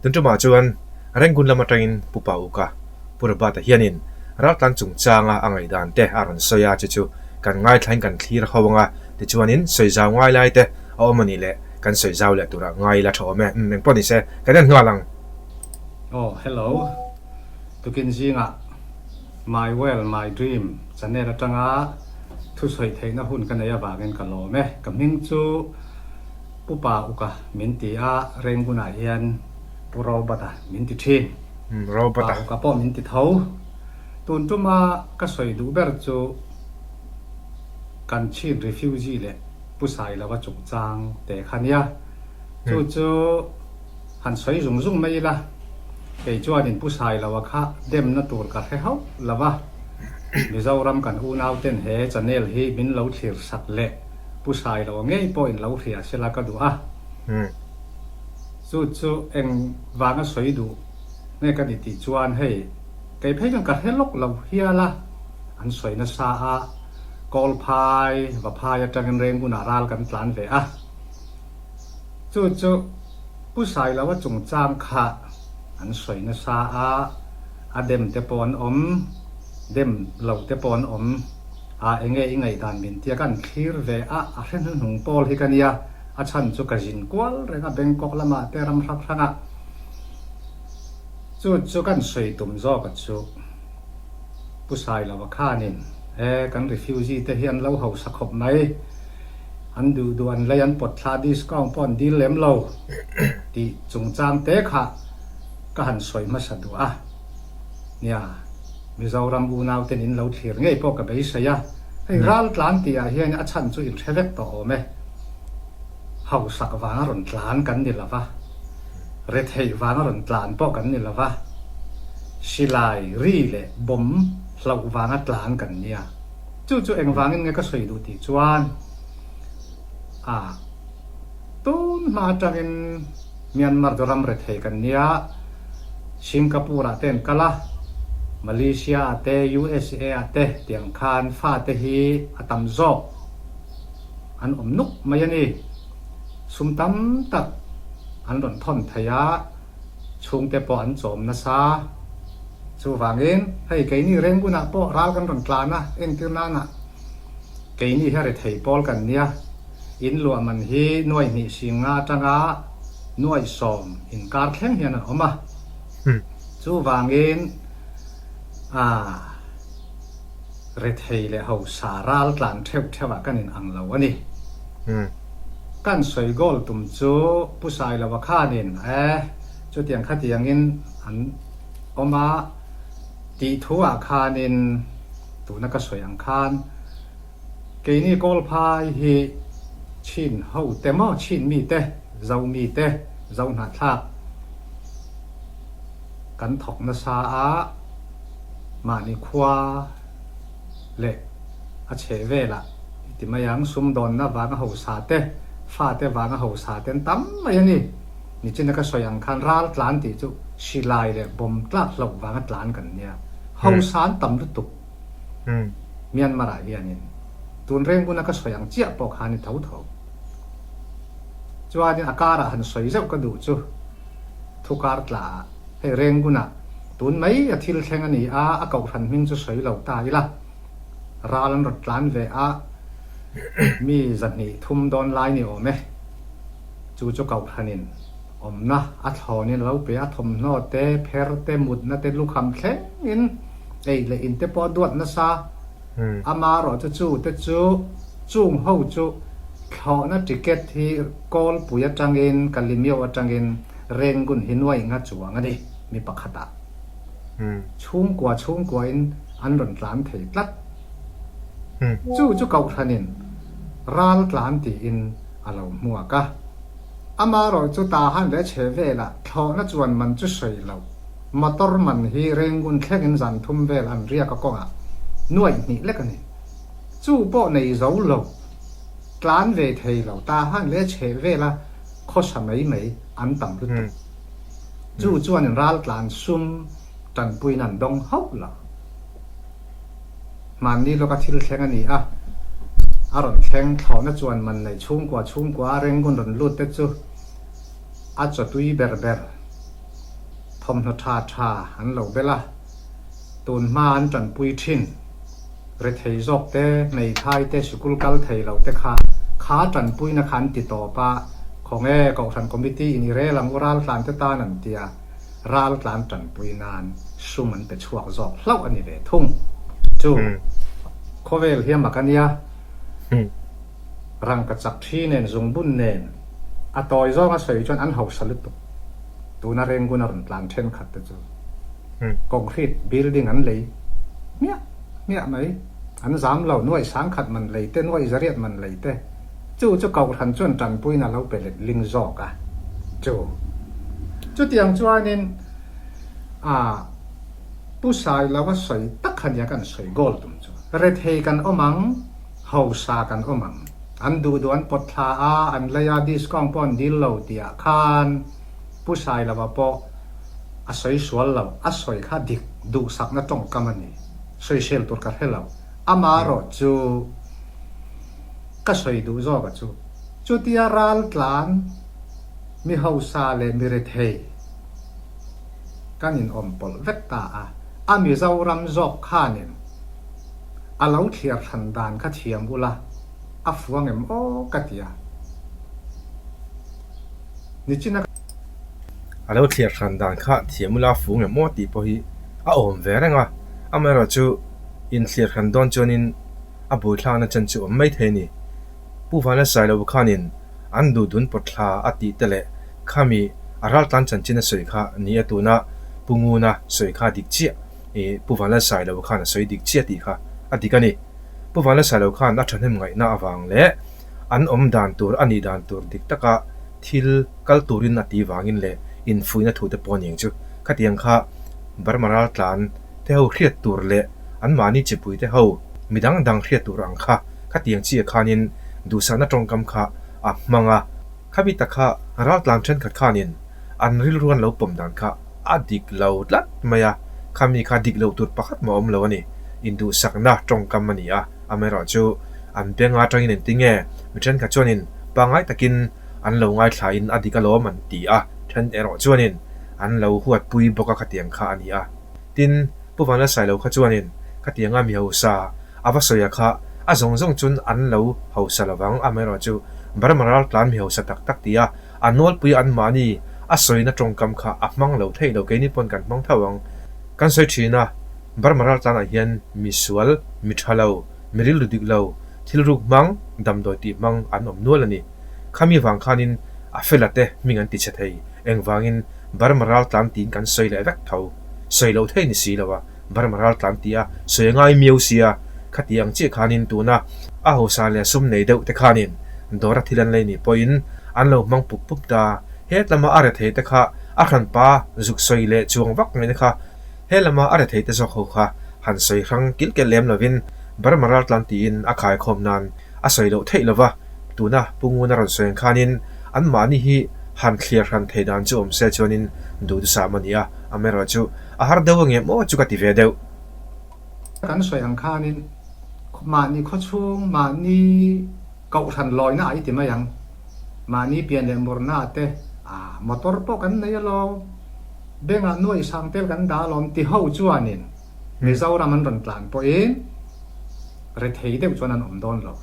Tun tumah chuan Rangoon lam atangin Pu Pa Uka, Pu Robert-a hianin raltlan chungchanga a ngaihdan te a rawn sawi a, chu chu kan ngaithlain kan thlir ho anga, tichuanin sawi zau ngai lai te a awm a nih leh kan sawi zau leh turah ngai ila tha awm e. Umm engpawh ni se, kan en nghal ang. Aw hello, tukin zingah My Well My Dream channel atanga thusawi theihna hun ka nei avangin ka lawm e. Ka hming chu Pu Pa Uka min ti a, Rengunah hian Pu Robert-a min ti thin. Robert-a. Pa Uka pawh min ti tho. Tun tuma ka sawi duh ber chu kan Chin refugee leh Pu Sailova chungchang te kha nia. Chu chu han sawi zung zung mai ila, kei chuanin Pu Sailova kha demna tur ka hre hauh lo va. Mizoram kan unauten he channel hi min lo thlir sak leh Pu Sailova ngei pawhin lo hria sela ka duh a. Chu chu eng vanga sawi duh nge ka ni tih chuan hei kei phei chuan ka hre lawk lo hial a, an sawi nasa a, Kawlphai, Vaphai atangin Rengunah ral kan tlan ve a. Chu chu Pu Sailova chungchang kha an sawi nasa a, a dem te pawh an awm, dem lo te pawh an awm a, enge i ngaihdan min tia kan thlir ve a, a hre hnuhnung pawl hi ka nia. A chhan chu ka zin kual reng a Bangkok lamah te ram hrang hrangah. Chu chu kan sawi tum zawk a chu Pu Sailova khanin e kan refugee te hi an lo hausa khawp mai, an duh duh an lei an pawt thla discount pawh an dil lem lo tih chungchang te kha ka han sawi hmasa duh a. Nia, Mizoram unau ten in lo thlir ngei pawh ka beisei a, hei ral tlan tih ah hian a chhan chu in hre vek tawh awm e. Hausak vanga rawn tlan kan ni lo va, retheih vanga rawn tlan pawh kan ni lo va, silai, ri leh bawm hlauh vanga tlan kan nia. Chu chu engvangin nge ka sawi duh tih chuan a tun hma atangin Myanmar chu ram rethei kan nia, Singapore ah te an kal a, Malaysia ah te, USA ah te tiang khan fate hi a tam zawk an awm nuk mai a ni. Sum tam tak an rawn thawn thei a, chhungte pawh an chawm nasa. Chuvangin hei keini Rengunah pawh ral kan rawn tlan a, entir nana keini hi a rethei pawl kan nia. In luah man hi nuai hnih sing nga atanga nuai sawm inkar thleng hian an awm a. Chuvangin a rethei leh hausa ral tlan theuh theuh ah kan in ang lo a ni. Kan sawi goal tum chu Pu Sailova khanin e chutiang khatiangin an awm a tih thu ah khanin tuna ka sawi ang khan Keini Kawlphai hi Chin ho te maw, Chin mi te, Zo mi te, Zo hnahthlak kan thawk nasa a, mahni khua leh a chheh velah i ti mai ang, sumdawnna vanga hausa te, fate vanga hausa te an tam mai a ni. Nichina ka sawi ang khan ral tlan tih chu silai leh bawm tlak hlauh vanga tlan kan nia, hausa an tam lutuk. Myanmar ah hianin tun reng buna ka sawi ang chiah pawh kha a ni tho tho. Chuanin a karah han sawi zeuh ka duh chu thu kar tla ah hei Rengunah tun mai a thil thleng a ni a, a kohhran hming chu sawi lo ta ila ral an rawn tlan ve a, mi 200 thum dawn lai ni awm e, chu chu kohhranin awmna a thlawnin a lo pe a, thawmhnaw te, pher te, mutna te, lukham thlengin ei leh in te pawh a duat nasa. Amaherawh chu chu te chu chung ho chu thlawhna ticket hi Kawlpui atangin Kalimyo atangin Rengun hi nuai nga chuang a ni mi pakhatah. Chhungkua chhungkuain an rawn tlan thei tlat. Chu chu Kohhranin ral tlan tiin a lo hmuak a. Amaherawh chu Tahan leh chhe velah thlawhna chuan man chu sawi lo. Motor man hi Rengun thlengin zan thum vel an riak a kawngah nuaih hnih lek a ni. Chu pawh nei zo lo, tlan ve thei lo Tahan leh chhe vela khawsa mai mai an tam lutuk. Chu chuanin raltlan sum tanpuiin an dawng hauh lo. Hmanni lawka thil thleng a ni a, a rawn thleng thlawhna chuan man nei chhungkua chhungkua a Rengun rawn lut te chu a chawtui ber ber. Thawmhnaw tha tha an lo bel a, tun hma an tanpui thin. Rethei zawk te, hmeithai te, sikul kal thei lo te kha kha tanpuina kha an ti tawp a, khawnge Kohhran Committee in i rel ang u raltlan te tan an tia, raltlan tanpui nan sum an pe chhuak zawk hlauh a ni ve thung. Chu khawvel hi a mak a nia. Rangka chak thi nen zungbun nen a tawi zawnga sawi chuan an hausa lutuk. Tuna Rangoon a rawn tlan thenkhat te chu concrete building an lei hmiah hmiah mai. An zam lo, nuaih sangkhat man lei te, nuaih zariat man lei te. Chu chu Kohhran chuan tanpuiin a lo pe let ling zawk a. Chu chutiang chuanin a Pu Sailova sawi tak kha nia kan sawi goal tum chu. Rethei kan awm ang. Hausa kan awm ang. An duh duh an pawt thla a, an lei a, discount pawh an dil lo tih ah khan Pu Sailova pawh a sawi sual lo, a sawi kha dik duhsakna tawngkam a ni. Sawisel tur ka hre lo. Amaherawh chu ka sawi duh zawk a chu, chutia raltlan mi hausa leh mi rethei kan inawm pawlh vek ta a, a Mizoram zawk khanin A lo thliar hran dan kha thiam ula, a fuang em aw ka ti a. Nichina ka. A lo thliar hran dan kha thiam ula a fuang em aw tih pawh hi a awm ve reng a, amaherawhchu inthliar hran dawn chuanin a buaithlakna chan chu awm mai thei a ni. Pu Vana Sailo khanin an duh dun pawt thla a tih te leh khami a raltlan chanchin a sawi kha ni a tuna Pu Nguna sawi kha dik chiah. I Pu Vanlalsailo khan a sawi dik chiah tih kha a dik a ni. Pu Vanlalsailo khan a thahnem ngaihna avang leh an awm dan tur a nih dan tur dik taka thil kal turin a ti vangin leh infuihna thu te pawh a ni ang chu. Khatiang kha Burma raltlan te ho hriat tur leh anmahni chipui te ho midang dang hriat tur ang kha khatiang chiah khanin duhsakna tawngkam kha a hmang a. Khami tak kha raltlan thenkhat khanin an rilru an lo pawm dan kha a dik lo tlat mai a, khami kha dik loh tur pakhat mah awm lo a ni. Induhsakna tawngkam a ni a, amaherawhchu an beng atangin engti nge mi thenkhat chuanin pangngai takin an lo ngaithlain a dik alawm an ti a, then erawh chuanin an lo huatpui bawk a khatiang kha a ni a. Tin, Pu Vanlalsailo kha chuanin khatianga mi hausa a va sawi a kha a zawng zawng chun an lo hausa lovang, amaherawhchu Burma raltlan mi hausa tak tak ti a, A nawlpui anmahni a sawina tawngkam kha a hmang lo theih lo, keini pawn kan hmang tho ang. Kan sawi thin a, Burma raltlanah hian mi sual, mi tha lo, mi rilru dik lo, thil ruk hmang, damdawi tih hmang an awm nual a ni. Khami vang khanin a fela te hming an ti chhe thei, engvangin Burma raltlan tiin kan sawi leh vek tho. Sawi loh thei ni si lo a. Burma raltlan tih a sawi a ngai miau sia, khati ang chiah khanin tuna a hausa leh sum nei deuh te khanin dawra thil an lei nih pawhin an lo hmang pup pup ta. He tlama a rethei te kha a hranpa zuk sawi leh chuang vak ngaihna kha he lama a rethei te zawk ho kha han sawi hrang kilh kelh lem lovin Burma raltlan tiin a khaikhawm nan a sawi loh theih lova, tuna Pu Nguna rawn sawi ang khanin anmahni hi han thliar hran thei dan chu awm se chuanin duhthusam a ni a, amaherawhchu A har deuh angem aw chu ka ti ve deuh. Kan sawi ang khanin mahni khawchhung, mahni kohhran lawina ah i ti mai ang. Mahni pian leh murna ah te ah motor pawh kan nei alawm, bank ah nuaih sang tel kan dah alawm ti ho chuanin Mizoram an rawn tlan pawhin rethei deuh chuan an awm dawn lo.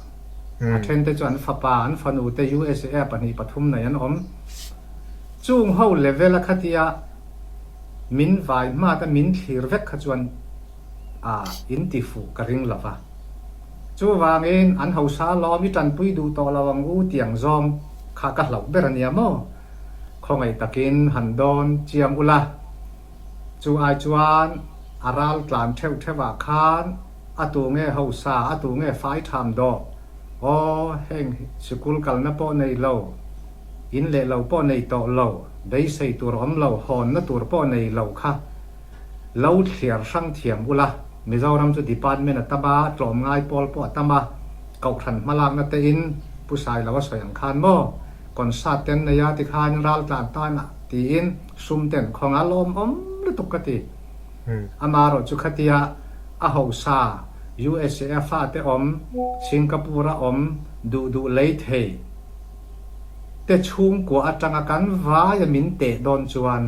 A then te chu an fapa, an fanu te USA ah 2, 3 nei an awm. Chung ho level a khatia Min vai hmat a min thlir vek kha chuan a in ti fuh ka ring lo va. Chuvangin an hausa lawm i tanpui duh tawh lo ang u tiang zawng kha ka hlauh ber a nia maw? Khawngaih takin han dawn chiang ula. Chu ai chuan a ral tlan theuh theuh ah khan a tu nge hausa a tu nge fai tham dawh aw heng sikul kalna pawh nei lo. In leh lo pawh nei tawh lo, beisei tur awm lo, hawnna tur pawh nei lo kha lo thliar hrang thiam ula, Mizoram chu department a tam a, tlawmngai pawl pawh a tam a, Kohhran hmalakna te in Pu Sailo a sawi ang khan maw, concert te an nei a tikhan raltlan tan ah tiin sum te an khawng a, lawmawm lutuk ka ti. Amaherawh chu khatia a hausa USA a fate awm, Singapore a awm duh duh lei thei, te chhungkua atanga kan vaia min teh dawn chuan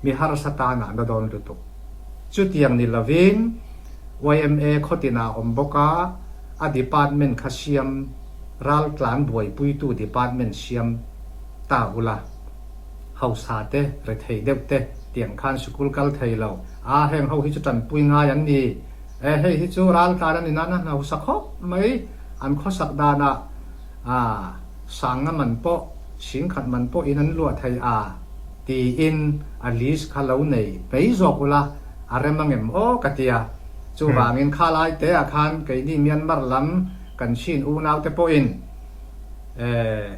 Mi harsa tan ah na dawn lutuk. Chutiang ni lovin yma khawtin ah awm bawk a, a department kha siam raltlan buaipuitu department siam ta ula. Hausa te, rethei deuh te tiang khan sikul kal thei lo a, heng ho hi chu tanpui ngai an ni. E, hei hi chu raltlan a ni nan a hausa khawp mai, an khawsak danah a sanga man pawh, singkhat man pawhin an luah thei a. Tiin a list kha lo nei mai zawk ula a rem angem aw ka ti a. Chuvangin kha lai te ah khan keini Myanmar lam kan chin unau te pawhin eh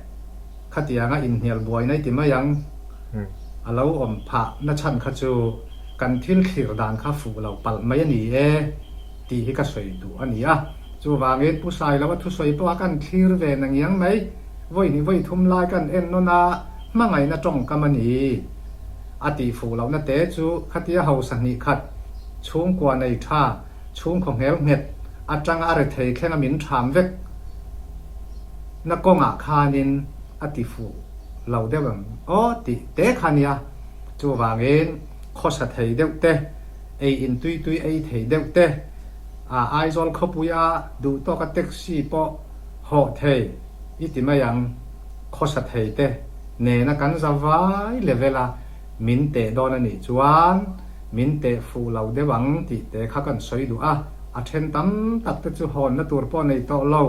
khatianga inhnial buai nai ti mai ang a lo awm phah na chhan kha chu kan thil thlir dan kha fuh lo palh mai a ni e tih hi ka sawi duh a ni a. Chuvangin Pu Sailova thusawi pawh a kan thlir ve na ngiang mai. Vawi hnih vawi thum lai kan en nawn a, hmangaihna tawngkam a ni. A tih fuh lohna te chu khatia hausa hnih khat, chhungkua nei tha, chhungkhaw nghel nghet atanga a rethei thlenga min tham vek na kawngah khanin a ti fuh lo deuh em aw tih te kha nia. Chuvangin khawsa thei deuh te, ei in tui tui ei thei deuh te, a Aizawl khawpuia duhtawka taxi pawh hawh thei i ti mai ang, khawsa thei te nena kan za vai level a min teh dawn a nih chuan min teh fuh lo deuh ang tih te kha kan sawi duh a, a then tam tak te chu hawnna tur pawh nei tawh lo,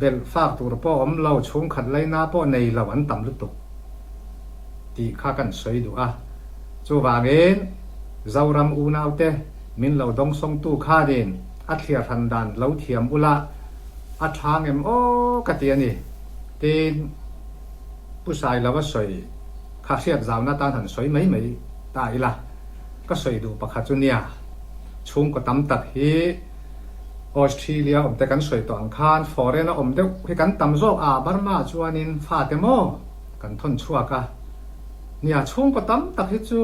belh fak tur pawh awm lo, chhungkhat laina pawh nei lo an tam lutuk tih kha kan sawi duh a. Chuvangin Zoram unaute min lo dawngsawngtu khanin a thliar hran dan lo thiam ula a tha ngem aw ka ti a ni. Tin, Pu Sailova sawi kha hriat zauna tan han sawi mai mai ta ila, ka sawi duh pakhat chu nia, chhungkaw tam tak hi Australia awm te kan sawi tawh ang khan foreign a awm deuh hi kan tam zawk a, Burma chuanin fate maw kan thawn chhuak a, nia chhungkaw tam tak hi chu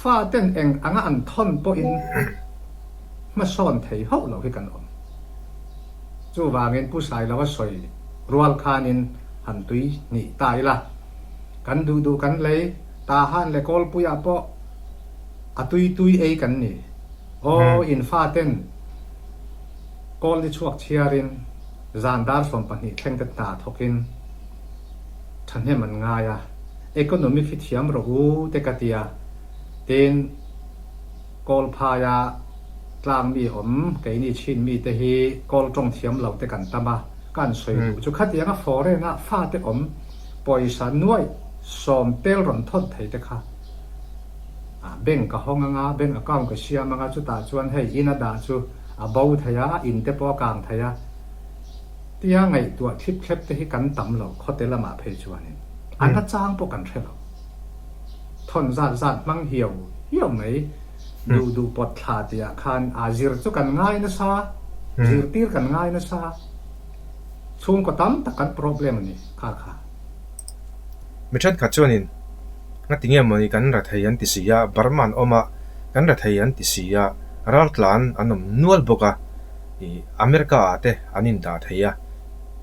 faten eng anga an thawn pawhin hmasawn thei hauh loh hi kan awm. Chuvangin Pu Sailova sawi rual khanin han tui hnih ta ila, kan duh duh kan lei, Tahan leh Kawlpuiah pawh a tui tui ei kan ni. Aw, in faten kawl ni chhuak chhiarin zan dar 12 thleng te hna thawkin thahnem an ngai a, economic hi thiam rawh u te ka tia, tin, Kawlphaia tlang mi awm, keini chin mite hi kawl tawng thiam lo te kan tam a, ka an sawi duh chu khatianga foreign a fate awm pawisa nuaih sawm tel rawn thawn thei te kha bank ka hawng anga, bank account ka siam anga chutah chuan hei in a dah chu a bo thei a, in te pawh a kang thei a tia ngaihtuah thlip thlep te hi kan tam lo khawte lamah phei chuanin a nachang pawh kan hre lo. Thawn zat zat hmang hiau hiau mai. Duh duh pawt thla tih ah khan aa zir chu kan ngai nasa, zirtir kan ngai nasa. Chhungkaw tam tak kan problem a ni kha kha. Mi thenkhat chuanin ngati nge mawni kan ra thei an ti si a, Burma an awm a, kan ra thei an ti si a, raltlan an awm nual bawk a, ih America ah te an indah thei a,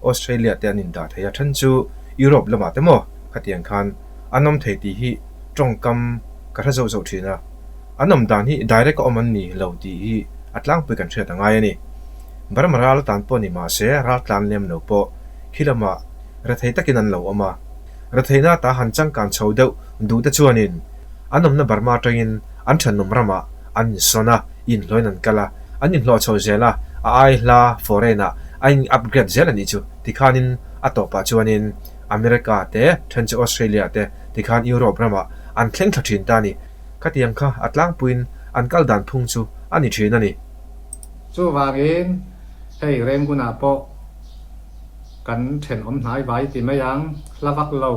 Australia te an indah thei a, then chu Europe lamah te maw khatiang khan An awm thei tih hi tawngkam ka hre zauh zauh thin a, an awm dan hi direct a awm an ni lo tih hi a tlangpui kan hriat a ngai a ni. Burma ral tan pawh ni mah se ral tlan lem lo pawh khi lamah rethei takin an lo awm a, retheihna ata han changkan chho deuh duh te chuanin an awmna Burma atangin an thenawm ramah an insawn a, inhlawhin an kal a, an inhlawh chho zel a, a ai hla foreign ah a in upgrade zel a nih chu tikhanin a tawpah chuanin America te, then chu Australia te tikhan Europe ramah an thleng thla thin ta a ni. Khatiang kha a tlangpuiin an kal dan phung chu a ni thin a ni. Chuvangin hei Rengunah pawh kan thenawm hnai vai ti mai ang, hla vak lo.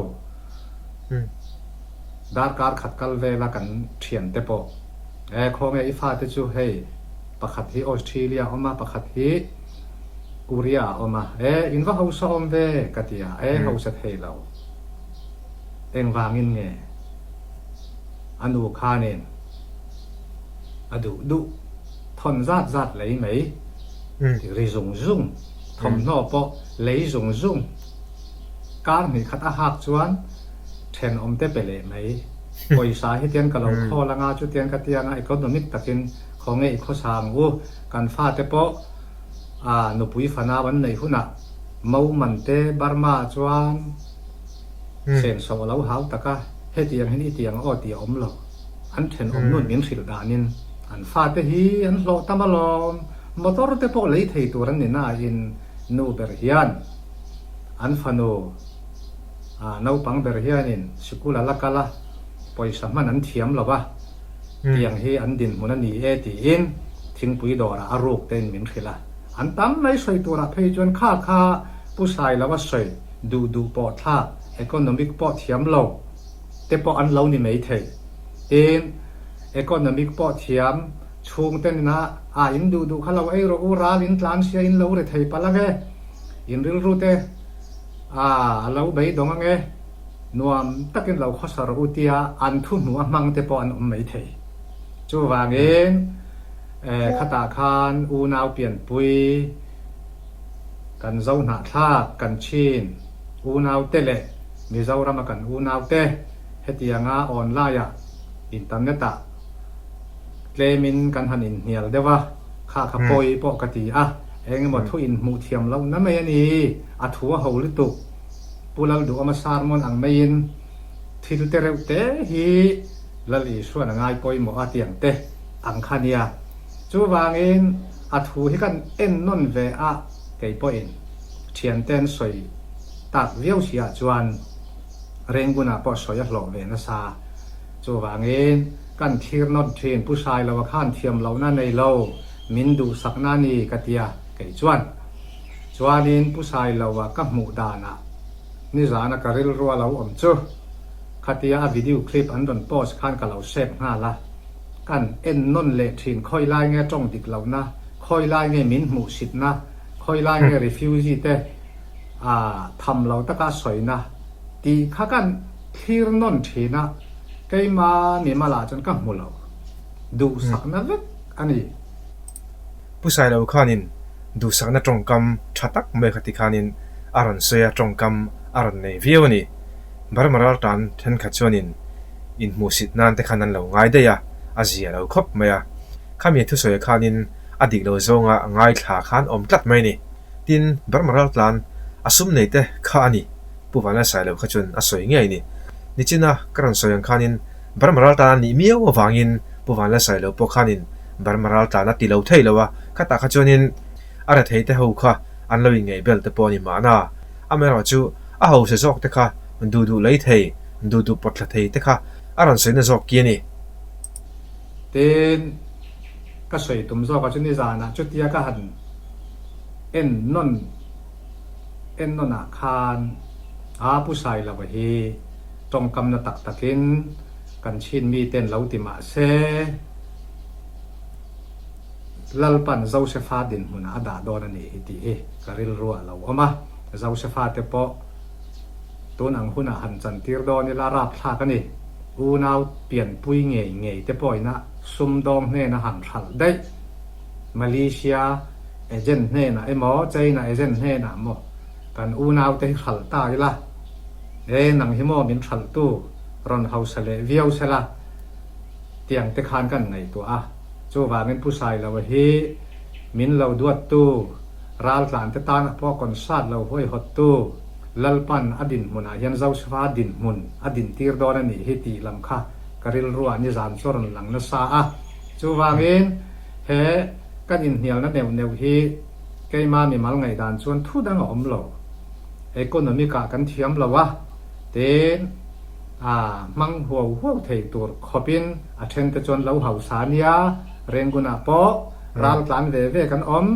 Darkar khat kal vela kan thiante pawh e khawnge i fate chu hei pakhat hi Australia a awm a, pakhat hi Korea a awm a, e in va hausa awm ve ka ti a, e hausa thei lo. Engvangin nge a nu khanin a duh duh thawn zat zat lei mai ti ri zung zung, thawmhnaw pawh lei zung zung, kar hnih khat a hak chuan thenawm te pe leh mai. Pawisa hi tian ka lo khawl anga chutiang ka ti anga economic takin khawnge i khawsa ang u. Kan fate pawh a nupui fanau an neih hunah Mo man te Burma ah chuan senso a lo hau tak a, hetiang hian i ti ang aw tih a awm lo. An thenawm nun min hrilh danin an fate hi an hlawh tam alawm, motor te pawh lei thei tur an ni nain nu ber hian an fanu a naupang ber hianin sikul a la kal a, pawisa hman an thiam lo va, tiang hi an dinhmun a ni e tiin thingpui dawrah a ruk tein min hrilh a. An tam mai sawi turah phei chuan kha kha Pu Sailova sawi duh duh pawh thlak, economic pawh thiam lo te pawh an lo ni mai thei. Tin, economic pawh thiam chhungte nena a in duh duh kha lo ei rawh u, ral in tlan sia in lo ri thei palh ang e, in rilru te a a lo beidawng ang e, nuam takin lo khawsa rawh u tia an thu hnu a hmang te pawh an awm mai thei. Chuvangin. Khatah khan unau pianpui, kan Zohnahthlak, kan Chin unaute leh Mizorama kan unaute hetianga online-ah, internet-ah tlemin kan han inhnial deuh a, kha kha pawi pawh ka ti a, eng emaw thu inhmuh thiam lohna mai a ni, a thu a ho lutuk. Pu Lalduhawma sermon ang maiin thil te reuh te hi Lal Isuan a ngai pawimawh a tiang te ang kha nia. Chuvangin a thu hi kan en nawn ve a kei pawhin thiante an sawi tak viau si ah chuan Rengunah pawh sawi a hlawh ve nasa. Chuvangin kan thlir nawn thin Pu Sailova khan thiam lohna nei lo min duhsakna a ni ka tia kei chuan. Chuanin Pu Sailova ka hmuh danah nizana ka rilru a lo awm chu. Khatia a video clip an rawn post khan ka lo save nghal a, kan en nawn leh thin khawi lai nge tawng dik lohna, khawi lai nge min hmuh sitna, khawi lai nge refugee te a tham lo taka sawina tih kha kan thlir nawn thin a, keima mimal ah chuan ka hmu lo, duhsakna vek a ni. Pu Sailo khanin duhsakna tawngkam tha tak mai kha ti khanin a rawn sawi a, tawngkam a rawn nei viau a ni. Burma raltan thenkhat chuanin inhmuhsit nan te khan an lo ngai daih a, a zia lo khawp mai a. Khami thusawi khanin a dik lo zawnga ngaithla khan awm tlat mai a ni. Tin, Burma raltlan a sum nei te kha a ni, Pu Vanlalsailo kha chuan a sawi ngei a ni. Nichina ka rawn sawi ang khanin Burma raltlan a nih miau avangin Pu Vanlalsailo pawh khanin Burma raltlan a ti lo thei lo a, khatah kha chuanin a rethei te ho kha an lo inngeih bel te pawh a ni mahna. Amaherawhchu a hausa zawk te kha duh duh lei thei, duh duh pawt thla thei te kha a rawn sawina zawk ki a ni. Tin, ka sawi tum zawkah chu nizanah chutia ka han en nawn en nawnah khan a Pu Sailova hi tawngkamna tak takin kan chhin miten lo ti mah se, Lalpan Josefa dinhmunah a dah dawn a ni hi tih hi ka rilru a lo awm a. Josefa te pawh tun ang hunah han chantir dawn ila rapthlak a ni. Unau pianpui ngei ngei te pawhin a sumdawng hnena han hralh daih. Malaysia agent hnenah emaw China agent hnenah maw kan unau te hi hralh ta ila, e nang hi maw min hralhtu rawn hausa leh viau sela tiang te khan kan ngaihtuah a. Chuvangin Pu Sailova hi min lo duattu, raltlante tana pawh concert lo huaihawttu Lalpan a dinhmunah hian Josefa dinhmun a dintir dawn a nih hi tih lam kha ka rilruah nizan chu a rawn lang nasa a. Chuvangin he kan inhnialna neuh neuh hi keima mimal ngaihdan chuan thu dang a awm lo. Economic-ah kan thiam lo a, tin a hmang huau huau thei tur khawpin a thente chuan lo hausa a nia, Rengunah pawh ral tlan ve ve kan awm,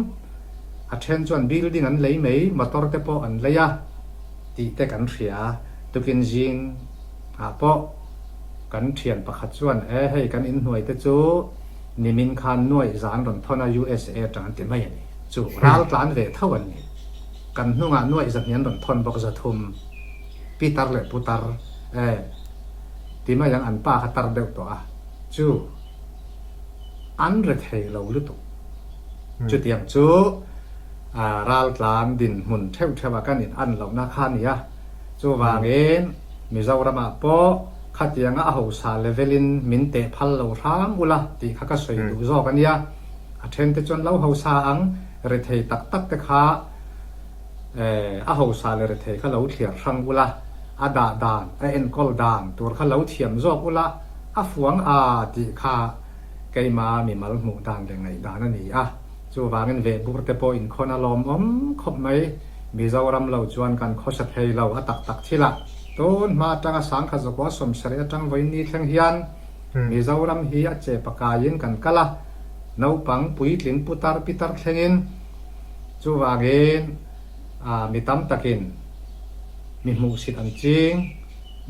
a then chuan building an lei mai, motor te pawh an lei a tih te kan hria, tukin zing ah pawh kan thian pakhat chuan e hei kan inhnuai te chu nimin khan nuaih zan rawn thawn a USA atang an ti mai a ni, chu ral tlan ve tho an ni, kan hnungah nuaih zahnih an rawn thawn bawk 300. Pitar leh putar e ti mai ang an pa kha tar deuh tawh a chu an re thei lo lutuk. Chutiang chu raltlan dinhmun theuh theuh a kan in an lohna kha a ni a, chuvangin Mizoramah pawh Khatianga a hausa level in min teh phal lo hram ula tih kha ka sawi duh zawk a nia. A then te chuan lo hausa ang rethei tak tak te kha a hausa leh rethei kha lo thliar hrang ula, a dah dan, a enkawl dan tur kha lo thiam zawk ula a fuang a tih kha keima mimal hmuh dan leh ngaih dan a ni a. Chuvangin vehbur te pawh inkhawn a lawmawm khawp mai. Mizoram lo chuan kan khawsa thei lo a tak tak thil a. Tun hma atanga sangkha zakua sawmsarih atang vawiin thleng hian Mizoram hi a che pakaiin kan kal a, naupang puitling putar pitar thlengin chuvangin mi tam takin mi hmuhsit an ching,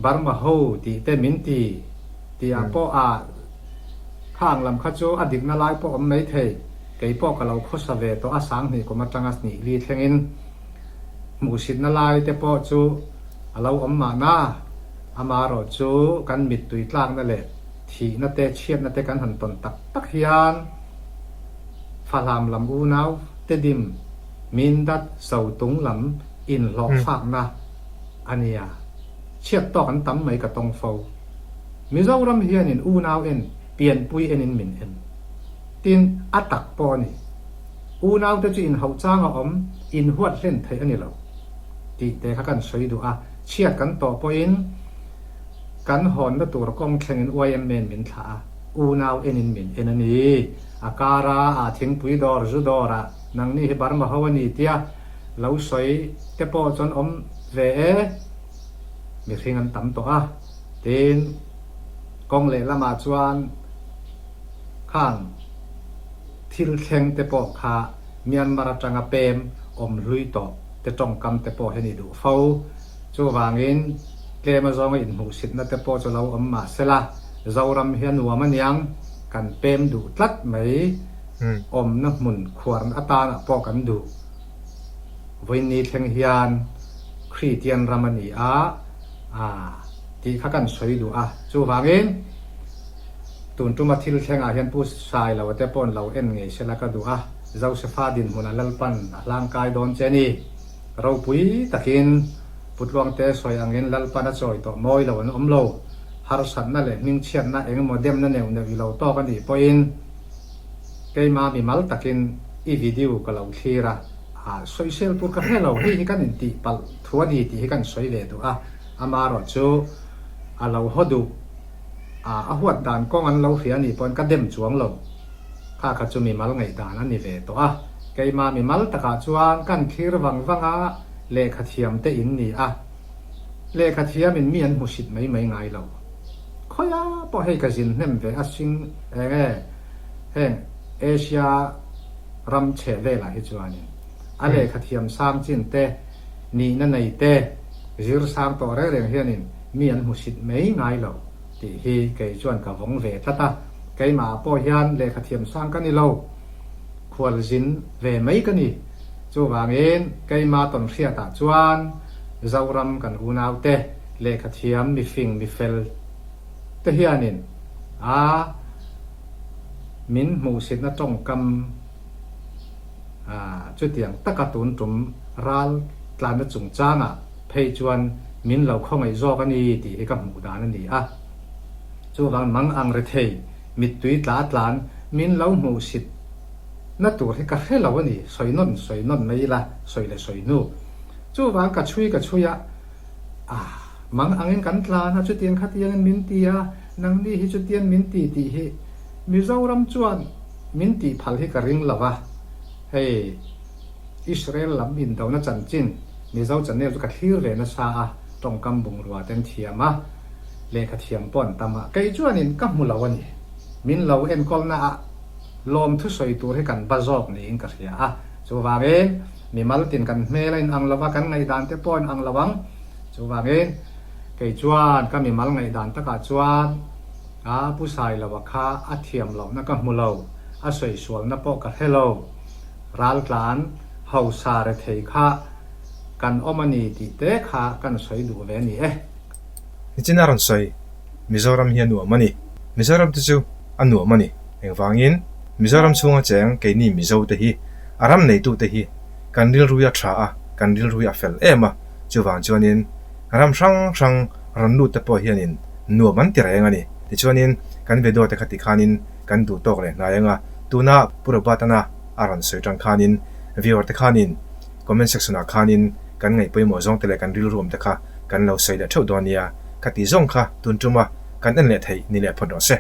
Burma ho tih te min ti tih ah pawh a khang lam kha chu a dikna lai pawh awm mai thei, kei pawh ka lo khawsa ve tawh a sanghnih kum atanga hnih li thlengin. Hmuhsitna lai te pawh chu a lo awm mahna, amaherawh chu kan mittui tlakna leh thihna te chhiatna te kan han tawn tak tak hian Fahlam lam unau Tedim, Mindat, Zotung lam inhlawhfakna a nia. Chhiat tawk an tam mai ka tawng fo. Mizoram hianin unau en, pianpui enin min en. Tin, a tak pawh a ni. Unaute chu inhauh chang a awm, inhuat hlen theih a ni lo tih te kha kan sawi duh a, chhiat kan tawh pawhin kan hawnna tur kawng thlengin YMA-in min thlah a, unau enin min en a ni. A kara ah thingpui dawr, zu dawrah nangni hi Burma ho a ni tia lo sawi te pawh chuan awm ve e, mihring an tam tawh a, tin kawng lehlamah chuan khang. Thil thleng te pawh kha Myanmar atanga pem awm hlui tawh te tawngkam te pawh hi a ni duh fo. Chuvangin tlem azawnga inhmuhsitna te pawh chu lo awm mah sela, Zoram hi a nuam aniang, kan pem duh tlat mai, awmna hmun khuarna atanah pawh kan duh. Vawiinni thleng hian Kritian ram a ni a, tih kha kan sawi duh a. Chuvangin. Tun tuma thil thlengah hian Pu Sailo te paw'n lo en ngei sela ka duh a, Josefa dinhmun a Lalpan a hlangkai dawn che ni. Ropui takin Pu Tluangte sawi angin Lalpan a chawi tawh mawi lo an awm lo. Harsatna leh hmingchhiatna engemaw demna neuh neuh i lo tawk a nih pawhin keima mimal takin i video ka lo thlir a, ah sawisel tur ka hre lo, hei hi kan intih palh thu a ni tih hi kan sawi ve duh a, amaherawhchu a lo haw duh. A huat dan kawng an lo hria anih pawhin ka dem chuang lo. Kha kha chu mimal ngaihdan a ni ve tawh a. Keimah mimal takah chuan kan thlir vang vang a, lehkha thiam te in ni a. Lehkha thiam in mi an hmusit mai mai ngai lo. Khawia pawh hei ka zin hnem ve a sing eng e, heng Asia ram chhe velah hi chuanin a lehkha thiam sang chin te, nihna nei te, zir sang tawh reng reng hianin mi an hmusit mai ngai lo tih hi kei chuan ka vawng ve tlat a, keimah pawh hian lehkha thiam sang ka ni lo, khualzin ve mai ka ni. Chuvangin keima tawnhriatah chuan Zoram kan unaute lehkha thiam mifing mifel te hianin a min hmuhsitna tawngkam chutiang taka tun tum ral tlanna chungchangah phei chuan min lo khawngaih zawk a ni tih hi ka hmuh dan a ni a. Chuvang mang ang rethei mittui tla tlan min lo hmuh sit na tur hi ka hre lo a ni, sawi nawn sawi nawn mai ila, sawi leh sawi hnu. Chuvang ka chhui ka chhui a, ah mang angin kan tlan a, chutiang khatiangin min ti a, nangni hi chutiang min ti tih hi Mizoram chuan min tih phal hi ka ring lo a, hei Israel lam indona chanchin Mizo channel chu ka thlir ve nasa a, tawngkam bungrua ten thiam a, lehkha thiam pawh an tam a, kei chuanin ka hmu lo a ni. Min lo enkawlna ah lawmthu sawi tur hi kan ba zawk niin ka hria a, chuvangin mimal tin kan hmel a inang lo va, kan ngaihdan te pawh a inang lo ang, chuvangin kei chuan ka mimal ngaihdan takah chuan a Pu Sailova kha a thiam lohna ka hmu lo, a sawi sualna pawh ka hre lo. Raltlan hausa rethei kha kan awm a ni tih te kha kan sawi duh ve a ni e. Nichina rawn sawi, Mizoram hi a nuam a ni. Mizoram te chu a nuam a ni. Engvangin, Mizoram chhunga cheng keini Mizo te hi, a ram neitu te hi kan rilrui a tha a, kan rilrui a fel em a, chuvang chuanin ram hrang hrang rawn lut te pawh hianin. nuam an ti reng a ni. Tichuanin kan video te kha tikhanin kan duh tawk leh hnai anga tuna Pu Robert-ana a rawn sawi tang khanin viewer te khanin comment section ah khanin kan ngaih pawimawh zawng te leh kan rilru awm te kha kan lo sawi leh theuh dawn nia. Kha tih zawng kha tun tuma kan en leh theih ni leh phawt rawh se.